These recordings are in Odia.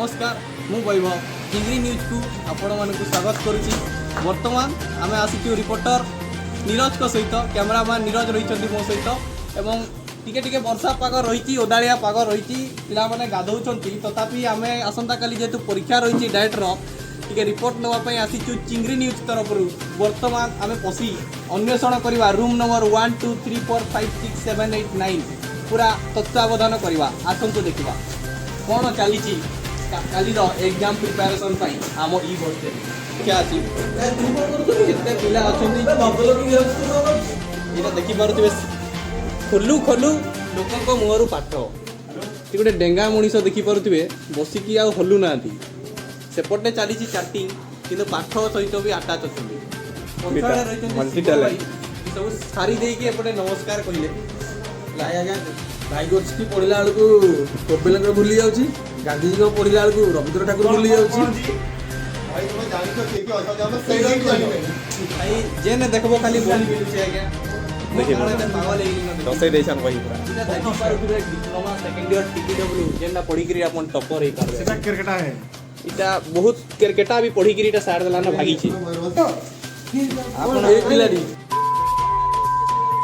ନମସ୍କାର, ମୁଁ ବୈଭବ, ଚିଙ୍ଗରି ନ୍ୟୁଜ୍କୁ ଆପଣମାନଙ୍କୁ ସ୍ୱାଗତ କରୁଛି। ବର୍ତ୍ତମାନ ଆମେ ଆସିଛୁ ରିପୋର୍ଟର ନିରଜଙ୍କ ସହିତ। କ୍ୟାମେରାମ୍ୟାନ୍ ନିରଜ ରହିଛନ୍ତି ମୋ ସହିତ ଏବଂ ଟିକେ ଟିକେ ବର୍ଷା ପାଗ ରହିଛି, ଓଦାଳିଆ ପାଗ ରହିଛି, ପିଲାମାନେ ଗାଧଉଛନ୍ତି। ତଥାପି ଆମେ ଆସନ୍ତାକାଲି ଯେହେତୁ ପରୀକ୍ଷା ରହିଛି ଡାଏଟ୍ର, ଟିକେ ରିପୋର୍ଟ ନେବା ପାଇଁ ଆସିଛୁ ଚିଙ୍ଗରି ନ୍ୟୁଜ୍ ତରଫରୁ। ବର୍ତ୍ତମାନ ଆମେ ପଶି ଅନ୍ୱେଷଣ କରିବା room number 1, 2, 3, 4, 5, 6, 7, 8, 9 ପୁରା ତତ୍ତ୍ୱାବଧାନ କରିବା। ଆସନ୍ତୁ ଦେଖିବା କ'ଣ ଚାଲିଛି କାଲିର ଏକ୍ଜାମ୍ ପ୍ରିପାରେସନ୍ ପାଇଁ ଆମ ଇ ହଷ୍ଟେଲ। ପରୀକ୍ଷା ଅଛି, କେତେ ପିଲା ଅଛନ୍ତି ଏଇଟା ଦେଖିପାରୁଥିବେ। ଖୋଲୁ ଖୋଲୁ ଲୋକଙ୍କ ମୁହଁରୁ ପାଠ। ଏଠି ଗୋଟେ ଡେଙ୍ଗା ମଣିଷ ଦେଖିପାରୁଥିବେ, ବସିକି ଆଉ ହଲୁ ନାହାନ୍ତି। ସେପଟେ ଚାଲିଛି ଚାଟିଂ, କିନ୍ତୁ ପାଠ ସହିତ ବି ଆଟାଚ୍ ଅଛନ୍ତି। ପଛଆଡ଼େ ରହିଛନ୍ତି ଶିବ ଭାଇ, ସବୁ ସାରି ଦେଇକି ଏପଟେ ନମସ୍କାର କହିଲେ। ଭାଇ, ଆଜ୍ଞା, ଭାଇଗୋଟ୍ସକି ପଢିଲା ବେଳକୁ କୋବେଲଙ୍କର ଭୁଲି ଯାଉଛି, ଗାନ୍ଧିଜୀଙ୍କ ପଢିଲା ବେଳକୁ ରବୀନ୍ଦ୍ର ଠାକୁର ଭୁଲି ଯାଉଛି। ଭାଇ, ତୁମେ ଜାଣିଛ କିଏ କିଏ ଅଛନ୍ତି, ଆମେ ସେଇଟା ବି ଜାଣିପାରିବୁ। ଭାଇ, ଯେନେ ଦେଖିବ ଖାଲି ବହି ମିଳୁଛି ଆଜ୍ଞା। ମୁଁ କାରଣ ଏତେ ପାଗଳ ହେଇଗଲି ନା ଦେଖି। ଦଶେଇ ଦେଇଛନ୍ ବହି ପୁରା। ଏଇଟା ଦେଖିପାରୁଥିବେ, ଡିପ୍ଲୋମା ସେକେଣ୍ଡ ଇୟର ଟିପିଡବ୍ଲ୍ୟୁ, ଯେନ୍ଟା ପଢିକିରି ଆପଣ ଟପର ହେଇପାରିବେ। ସେଟା କ୍ରିକେଟା ହେ। ଇଟା ବହୁତ କ୍ରିକେଟା ବି ପଢିକିରି ଏଇଟା ସାର୍ ଦେଲା ନା ଭାଗିଛି। ଆପଣ ଏଇ ପିଲାଟି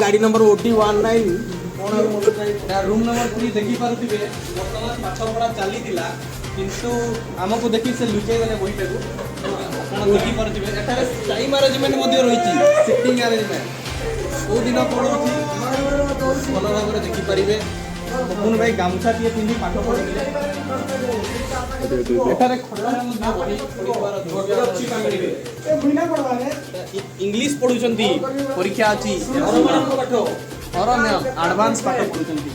ଗାଡ଼ି ନମ୍ବର ଓଡି 19 କ'ଣ? ଏଟା ରୁମ୍ ନମ୍ବର 3 ଦେଖିପାରୁଥିବେ। ବର୍ତ୍ତମାନ ପାଠ ପଢ଼ା ଚାଲିଥିଲା, କିନ୍ତୁ ଆମକୁ ଦେଖି ସେ ଲୁଚେଇ ଦେଲେ ବହିଟାକୁ। ଆପଣ ଦେଖିପାରୁଥିବେ, ଏଠାରେ ଟାଇମ୍ ଆରେଞ୍ଜମେଣ୍ଟ ମଧ୍ୟ ରହିଛି, ସିଟିଂ ଆରେଞ୍ଜମେଣ୍ଟ, କେଉଁ ଦିନ କ'ଣ ଅଛି ଭଲ ଭାବରେ ଦେଖିପାରିବେ। ପପୁନ ଭାଇ ଗାମୁଛାଟିଏ ପିନ୍ଧି ପାଠ ପଢ଼ୁଥିଲେ। ଏଠାରେ ଖଟରେ ମଧ୍ୟ ବହି ପଢ଼ିବାର ଦୃଶ୍ୟ ଦେଖିପାରିବେ। ଇଂଲିଶ ପଢୁଛନ୍ତି, ପରୀକ୍ଷା ଅଛି। ହର ମ୍ୟାମ୍ ଆଡଭାନ୍ସ ପାଠ ପଢୁଛନ୍ତି।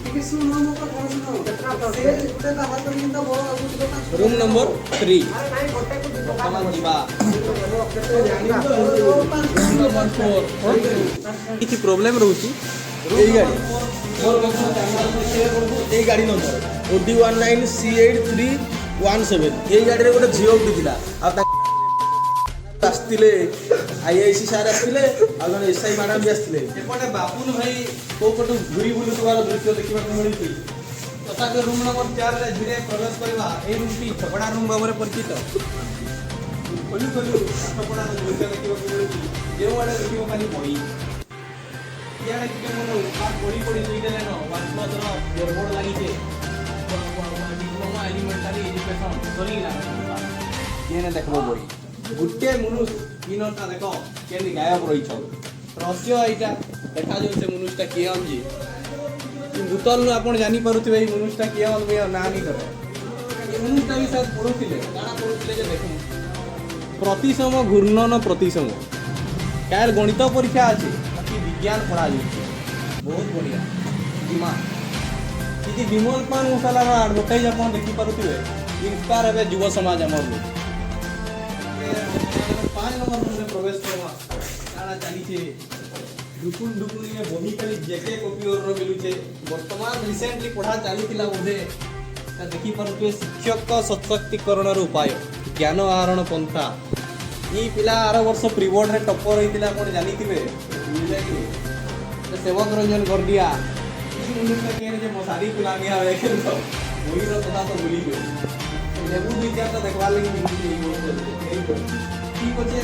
ରୁମ୍ ନମ୍ବର 3 ବର୍ତ୍ତମାନ ଯିବା। ରୁମ୍ ନମ୍ବର 4 କିଛି ପ୍ରୋବ୍ଲେମ୍ ରହୁଛି। ଏଇ ଗାଡ଼ି, ଏଇ ଗାଡ଼ି ନମ୍ବର ଓଡି 19 ସି 8317। ଏଇ ଗାଡ଼ିରେ ଗୋଟେ ଝିଅ ଉଠିଥିଲା ଆଉ ଆସିଥିଲେ ଆଇଆଇସି ସାର୍ ଆସିଥିଲେ ଆଉ ଜଣେ ଏସ୍ I madam ବି ଆସିଥିଲେ। ଏପଟେ ବାପୁନ ଭାଇ କୋଉ ପଟୁ ଘୁରି ବୁଲୁଥିବାର ଦୃଶ୍ୟ ଦେଖିବାକୁ ମିଳୁଛି। ତଥାପି ରୁମ୍ ନମ୍ବର 4ରେ ଧୀରେ ପ୍ରବେଶ କରିବା। ଏଇ ରୁମ୍ଟି ଝଗଡ଼ା ରୁମ୍ ଭାବରେ ପରିଚିତ। ଖୋଲୁ ଖୋଲୁ ପାଠ ପଢ଼ାର ଦୃଶ୍ୟ ଦେଖିବାକୁ ମିଳୁଛି। ଯେଉଁଆଡ଼େ ଦେଖିବ ଖାଲି ବହି। ଇଆଡ଼େ ଟିକେ ମୋର ଉତ୍ପାତ ପଢ଼ି ପଢ଼ି ଶୋଇଦେଲେନ। ୱାନ୍ ପ୍ଲସ୍ର ଇୟରବୋର୍ଡ଼ ଲାଗିଛେ। ଡିପ୍ଲୋମା ଏଲିମେଣ୍ଟାରୀ ଏଜୁକେସନ୍ ସରିଗଲା। ଯେନେ ଦେଖିବ ବହି। ଗୋଟେ ମନୁଷ ଇନଟା ଦେଖ କେମିତି ଗାୟବ ରହିଛନ୍। ରହସ୍ୟ ଏଇଟା ଦେଖାଯାଉ ସେ ମନୁଷଟା କିଏ ଅନ୍। ବୋତଲରୁ ଆପଣ ଜାଣିପାରୁଥିବେ ଏଇ ମନୁଷଟା କିଏ ଅନ୍। ନାଁ ନି ଧରେ। ଏ ମନୁଷଟା ବି ସାୟଦ ପଢୁଥିଲେ। କାଣା ପଢୁଥିଲେ ଯେ ଦେଖୁন। ପ୍ରତିସମ ଘୂର୍ଣ୍ଣନ ପ୍ରତିସମ। କାହାର ଗଣିତ ପରୀକ୍ଷା ଅଛି, ବାକି ବିଜ୍ଞାନ ପଢ଼ା ଯାଉଛି। ବହୁତ ବଢ଼ିଆ। ଜିମା ଯଦି ବିମଲ ପାନ ମସଲାର ଆଡଭର୍ଟାଇଜ ଆପଣ ଦେଖିପାରୁଥିବେ। ଇନ୍ସପାୟାର ହେବେ ଯୁବ ସମାଜ ଆମର ଲୋକ। 5 ନମ୍ବର ରୁମରେ ପ୍ରବେଶ କରମା। କାଣା ଚାଲିছে? ଢୁକୁନ ଢୁକୁନ ବହି ଖାଲି ଜେକେ କପିଓର ମିଲୁଛେ। ବର୍ତ୍ତମାନ ରିସେଣ୍ଟଲି ପଢ଼ା ଚାଲିଥିଲା ବୋଧେ। ତା ଦେଖିପାରୁଥିବେ, ଶିକ୍ଷକ ସଶକ୍ତିକରଣର ଉପାୟ, ଜ୍ଞାନ ଆହରଣ ପନ୍ଥା। ଏଇ ପିଲା ଆର ବର୍ଷ ପ୍ରିବୋର୍ଡରେ ଟପର ହେଇଥିଲା, ଆପଣ ଜାଣିଥିବେ, ବୁଝିଲେ କି? ସେ ସେବକ ରଞ୍ଜନ ଗର୍ଡିଆ। ଇ ମୁଣ୍ଡଟା କେନେ ଯେ ମଶାରୀ ଖୁଲା ନିଆ ହୁଏ, କିନ୍ତୁ ବହିର କଥା ତ ଭୁଲିଯିବ। ଲେବୁ ଦୁଇ ଚାରିଟା ଦେଖବାର୍ ଲାଗି ମିଳୁଛି ଏଇ ବହି। ଠିକ ଅଛେ,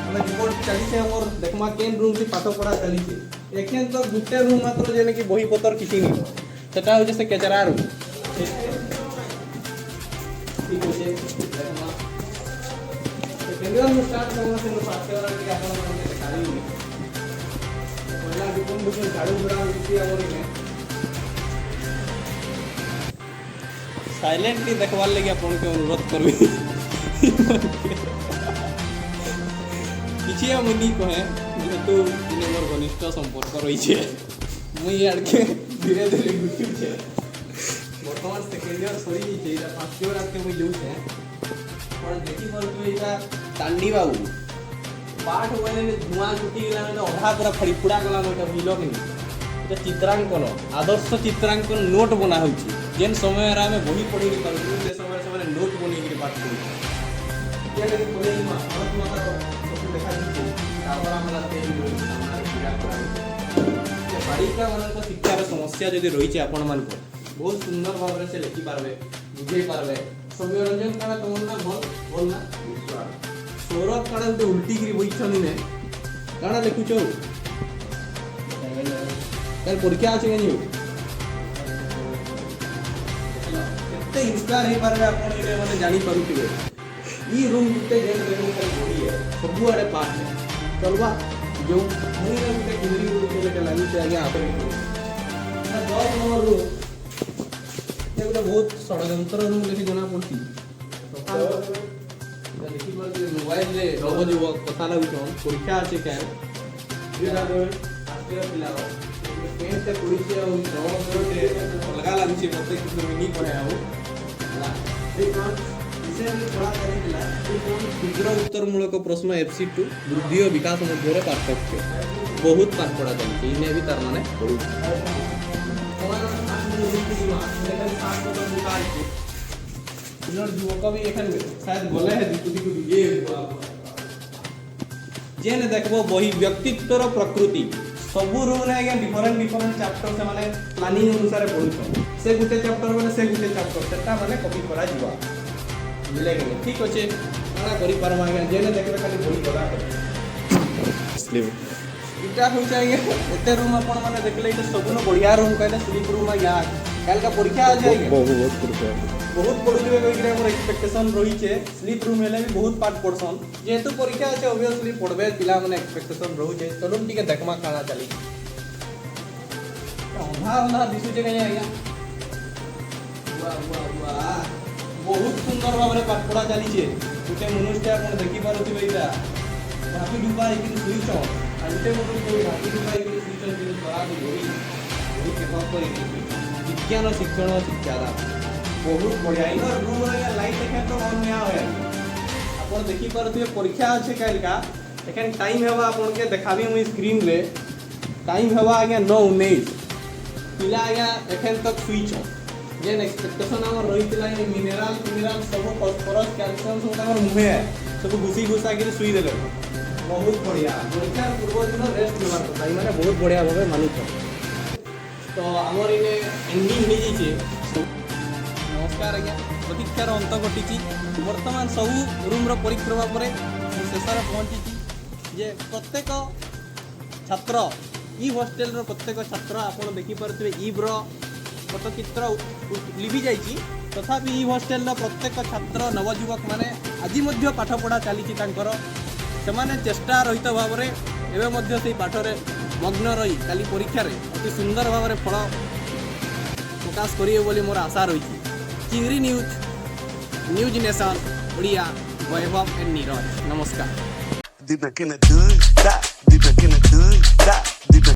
ଆମେ ରିପୋର୍ଟ ଚାଲିছে ଆମର। ଦେଖମା କେନ୍ ରୁମ୍ ପାଠ ପଢ଼ା ଚାଲିছে। ଏଖେନ୍ ତ ଗୋଟେ ରୁମ୍ ମାତ୍ର ଯେନେ କି ବହି ପତର କିଛି ନି, ସେଟା ହଉଛି ସେ କେଚରା ରୁମ୍। ଠିକ ଅଛେ, ଦେଖମା ସେକେଣ୍ଡ ଇୟର ମୁଁ ଷ୍ଟାର୍ଟ କରମା। ସେନୁ ଫାର୍ଷ୍ଟ ଇୟର ଟିକେ ଆପଣମାନଙ୍କୁ ଦେଖାଦେବି। ପହିଲା ଡୁକୁନ ଡୁକୁନ ଝାଡ଼ୁ ଘୁରା ଉଠୁଛି ଆମର ଇନେ। ସାଇଲେଣ୍ଟଲି ଦେଖବାର୍ ଲାଗି ଆପଣଙ୍କୁ ଅନୁରୋଧ କରିବି। କିଛି ଆଉ ମୁଇଁ ନି କହେ, ଯେହେତୁ ଇନେ ମୋର ଘନିଷ୍ଠ ସମ୍ପର୍କ ରହିଛେ। ମୁଇଁ ଇଆଡ଼କେ ଧୀରେ ଧୀରେ ଘୁଟୁଛେ। ବର୍ତ୍ତମାନ ସେକେଣ୍ଡ ଇୟର ସରିଯାଇଛେ, ଏଇଟା ଫାର୍ଷ୍ଟ ଇୟର ଆଡ଼କେ ମୁଇଁ ଯାଉଛେ। ଆପଣ ଦେଖିପାରୁଥିବେ, ଏଇଟା ତାଣ୍ଡି ବାବୁ। ପାଠ ବୋଇଲେ ଧୂଆଁ ଛୁଟିଗଲାନ, ଅଧା ପୁରା ଫାଡ଼ି ଫୁଡ଼ା ଗଲାନ। ଏଇଟା ବୁଝିଲ କି ନି? ଏଇଟା ଚିତ୍ରାଙ୍କନ, ଆଦର୍ଶ ଚିତ୍ରାଙ୍କନ ନୋଟ୍ ବନା ହେଉଛି। ଯେନ୍ ସମୟରେ ଆମେ ବହି ପଢ଼ି ନି ପାରୁଥିଲୁ, ସେ ସମୟରେ ସେମାନେ ନୋଟ୍ ବନେଇକିରି ପାଠ ପଢ଼ୁଛୁ। ଇଆଡ଼େ ପଳେଇ ଭାରତ ମାତାର ସବୁ ଲେଖାଯାଇଛି। ତାପରେ ଆମର ସାମ୍ନାରେ ପୂଜା କରାଯାଉଛି। ବାଳିକା ମାନଙ୍କ ଶିକ୍ଷାର ସମସ୍ୟା ଯଦି ରହିଛି ଆପଣମାନଙ୍କର, ବହୁତ ସୁନ୍ଦର ଭାବରେ ସେ ଲେଖିପାରିବେ, ବୁଝେଇ ପାରବେ। ସୌମ୍ୟ ରଞ୍ଜନ, କାଣା ତମର ନା? ଭଲ ଭଲ ନା? ସୌରଭ କାଣା ଗୋଟେ ଉଲ୍ଟିକିରି ବଇଛନ୍ ଇନେ? କାଣା ଲେଖୁଛ? ତାର ପରୀକ୍ଷା ଅଛି କେଁ ଯିବୁ? କେତେ ଇନ୍ସପାୟାର ହେଇପାରିବେ ଆପଣ ଏଇଟା ମାନେ ଜାଣିପାରୁଥିବେ। ଇ ରୁମ୍ ଗୋଟେ ଯେନ୍ ଦେଖୁନ୍, ଖାଲି ବହି ଏ, ସବୁଆଡ଼େ ପାଠ। ଚଲବା ଯୋଉ ମୁଇଁ ଏଇନା ଗୋଟେ ଘୁରି ଗୋଟେ ଲେଖା ଲାଗୁছে ଆଜ୍ଞା। 10 ନମ୍ବର ରୁମ୍, ଏ ଗୋଟେ ବହୁତ ଷଡ଼ଯନ୍ତ୍ର ରୁମ୍ ଲେଖି ଜଣା ପଡୁଛି। ଦେଖିପାରୁଥିବେ, ମୋବାଇଲରେ ନବଯୁବକ କଥା ଲାଗୁଛନ୍। ପରୀକ୍ଷା ଅଛି କାଁ ଆସିବା ପିଲାର ପେଣ୍ଟଟେ ପଡ଼ିଛି ଆଉ ରଙ୍ଗ ଗୋଟେ ଅଲଗା ଲାଗୁଛି ମତେ, କିନ୍ତୁ ମିନି ପଢ଼େ ଆଉ ହେଲା। ରିସେଣ୍ଟଲି ପଢ଼ା ଚାଲିଥିଲା କ୍ଷୁଦ୍ର ଉତ୍ତରମୂଳକ ପ୍ରଶ୍ନ FC2, ବୃଦ୍ଧି ଓ ବିକାଶ ମଧ୍ୟରେ ପାର୍ଥକ୍ୟ। ବହୁତ ପାଠ ପଢ଼ା ଚାଲିଛି ଇନେ ବି, ତାର ମାନେ ବହୁତ। ଖାଲି ଯୁବକ ବି ଏখানে शायद ଗଲେ ହେ ଦିକୁ ଦିକୁ। ଇଏ ଯେନେ ଦେଖବ ବହି, ବ୍ୟକ୍ତିତ୍ୱର ପ୍ରକୃତି। ସବୁ ରୁମ୍ରେ ଆଜ୍ଞା ଡିଫରେଣ୍ଟ ଡିଫରେଣ୍ଟ ଚାପ୍ଟର ସେମାନେ ପ୍ଲାନିଂ ଅନୁସାରେ ପଢୁଛନ୍। ସେ ଗୋଟେ ଚାପ୍ଟର ମାନେ ସେ ଗୋଟେ ଚାପ୍ଟର, ସେଟା ମାନେ କପି କରାଯିବା, ବୁଝିଲେ କି? ଠିକ୍ ଅଛେ, କାଣା କରିପାରମା ଆଜ୍ଞା? ଯେନେ ଦେଖିବେ ଖାଲି ବହି ଗଦା। ଇଟା ହଉଛି ଆଜ୍ଞା, ଏତେ ରୁମ୍ ଆପଣ ମାନେ ଦେଖିଲେ, ଏଇଟା ସବୁନୁ ବଢିଆ ରୁମ୍ କହିଲେ ସ୍ଲିପ୍ ରୁମ୍ ଆଜ୍ଞା। କାଲକା ପରୀକ୍ଷା ଅଛି ଆଜ୍ଞା? ବହୁତ ପରୀକ୍ଷା। ବହୁତ ପଢୁଥିବେ କହିକିରି ଆମର ଏକ୍ସପେକ୍ଟେସନ୍ ରହିଛେ। ସ୍ଲିପ୍ ରୁମ୍ ହେଲେ ବି ବହୁତ ପାଠ ପଢସନ୍। ଯେହେତୁ ପରୀକ୍ଷା ଅଛି, ଅବଭିୟସଲି ପଢବେ ପିଲାମାନେ, ଏକ୍ସପେକ୍ଟେସନ୍ ରହୁଛେ। ଚଲୁନ୍ ଟିକେ ଦେଖମା କାଣା ଚାଲିଛି। ଅନ୍ଧାର ଅନ୍ଧାର ଦିଶୁଛେ କାଇଁ ଆଜ୍ଞା? ୱା ୱା ୱା, ବହୁତ ସୁନ୍ଦର ଭାବରେ ପାଠ ପଢା ଚାଲିଛେ। ଗୋଟେ ମନୁଷ୍ୟଟେ ଆପଣ ଦେଖିପାରୁଥିବେ, ଏଇଟା ଢାପି ଢୁପା ହେଇକିରି ଶୋଇଛନ୍। ଆଉ ଗୋଟେ ମନୁଷ୍ୟ ବି ଢାପି ଢୁପା ହେଇକିରି ଶୋଇଛନ୍, କିନ୍ତୁ ଖରାକୁ ଧରି ଧରି ହକ୍ କରିକି ଶୋଇଛନ୍। ବିଜ୍ଞାନ ଶିକ୍ଷଣ ଶିକ୍ଷାଦାନ ବହୁତ ବଢିଆ। ଇନର ରୁମ୍ ଆଜ୍ଞା ଲାଇଟ୍ ଏখানে ତ ଅନ୍ ନିଆ ହୁଏ। ଆପଣ ଦେଖିପାରୁଥିବେ, ପରୀକ୍ଷା ଅଛି କାଲିକା। ଏখানে ଟାଇମ୍ ହେବା, ଆପଣକେ ଦେখাବି ମୁଇଁ ସ୍କ୍ରିନ୍ରେ, ଟାଇମ୍ ହେବା ଆଜ୍ଞା 9:19। ପିଲା ଆଜ୍ଞା ଏଖେନ୍ ତକ୍ ଶୁଇଛନ୍। ଯେନ୍ ଏକ୍ସପେକ୍ଟେସନ୍ ଆମର ରହିଥିଲା, ଏ ମିନେରାଲ ଫିନେରାଲ ସବୁ, ଫସଫରସ୍, କ୍ୟାଲସିୟମ୍ ସବୁ ତାଙ୍କର ମୁହେଁ ସବୁ ଘୁସି ଘୁସାକିରି ଶୁଇଦେଲେ। ବହୁତ ବଢ଼ିଆ। ପରୀକ୍ଷାର ପୂର୍ବ ଦିନ ରେଷ୍ଟ ନେବାର କଥା, ଏମାନେ ବହୁତ ବଢ଼ିଆ ଭାବେ ମାନୁଛନ୍। ତ ଆମର ଇନେ ଏଣ୍ଡିଂ ହେଇଯାଇଛେ। ନମସ୍କାର ଆଜ୍ଞା, ପ୍ରତୀକ୍ଷାର ଅନ୍ତ ଘଟିଛି। ବର୍ତ୍ତମାନ ସବୁ ରୁମ୍ର ପରିକ୍ରମା ପରେ ମୁଁ ଶେଷରେ ପହଞ୍ଚିଛି ଯେ ପ୍ରତ୍ୟେକ ଛାତ୍ର, ଇଭ୍ ହଷ୍ଟେଲର ପ୍ରତ୍ୟେକ ଛାତ୍ର, ଆପଣ ଦେଖିପାରୁଥିବେ, ଇଭ୍ର ଫଟୋଚିତ୍ର ଲିଭି ଯାଇଛି। ତଥାପି ଇଭ୍ ହଷ୍ଟେଲର ପ୍ରତ୍ୟେକ ଛାତ୍ର, ନବଯୁବକମାନେ ଆଜି ମଧ୍ୟ ପାଠପଢ଼ା ଚାଲିଛି ତାଙ୍କର। ସେମାନେ ଚେଷ୍ଟା ରହିତ ଭାବରେ ଏବେ ମଧ୍ୟ ସେଇ ପାଠରେ ମଗ୍ନ ରହି କାଲି ପରୀକ୍ଷାରେ ଅତି ସୁନ୍ଦର ଭାବରେ ଫଳ ପ୍ରକାଶ କରିବେ ବୋଲି ମୋର ଆଶା ରହିଛି। Chingari news, news nation Odia, Vaibhav and Niraj. ନମସ୍କାର। Deep in the hood, dot, deep in the hood, dot, deep in